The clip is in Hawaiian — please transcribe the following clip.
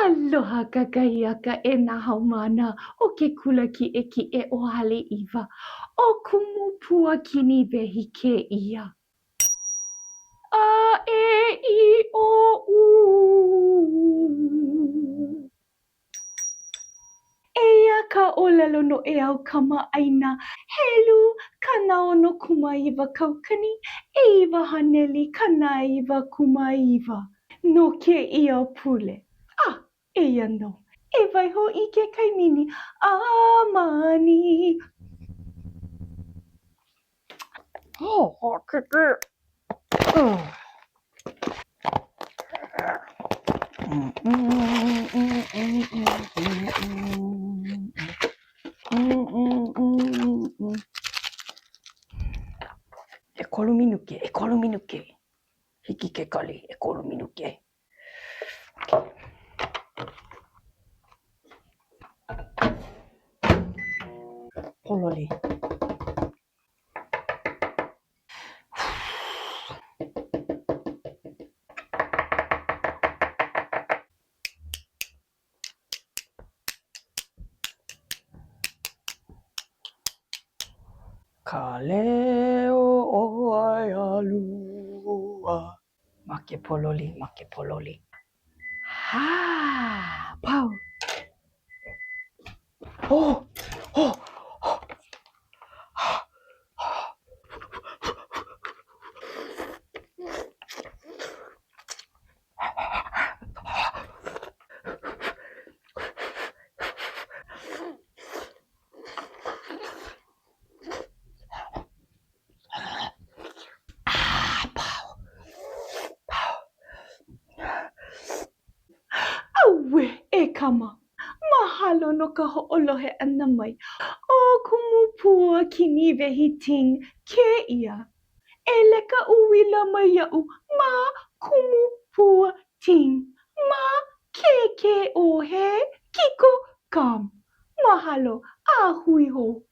Aloha kakahiaka e nā haumāna o ke kula kiʻekiʻe o Haleʻiwa. ʻO Kumu Pua Kiniwehi kēia. A e i o u. Eia ka ʻōlelo noʻeau kamaʻāina helu 6999 no kēia pule. A, eia nō, e waiho i ke kaimini a mani. ʻEkolu minuke, ʻekolu minuke. Hiki ke kali, ʻekolu minuke. Pōloli. Ka leo o Waialua. Make pōloli, make pōloli. Hā! Pau! Oh! Oh! Oh! ʻAuē, e kama! Mahalo no ka hoʻolohe ʻana mai. ʻO Kumu Pua Kiniwehi Ting kēia. E leka uila mai iaʻu ma Kumu Pua Ting ma KKOhe Kiko com. Mahalo a hui hou.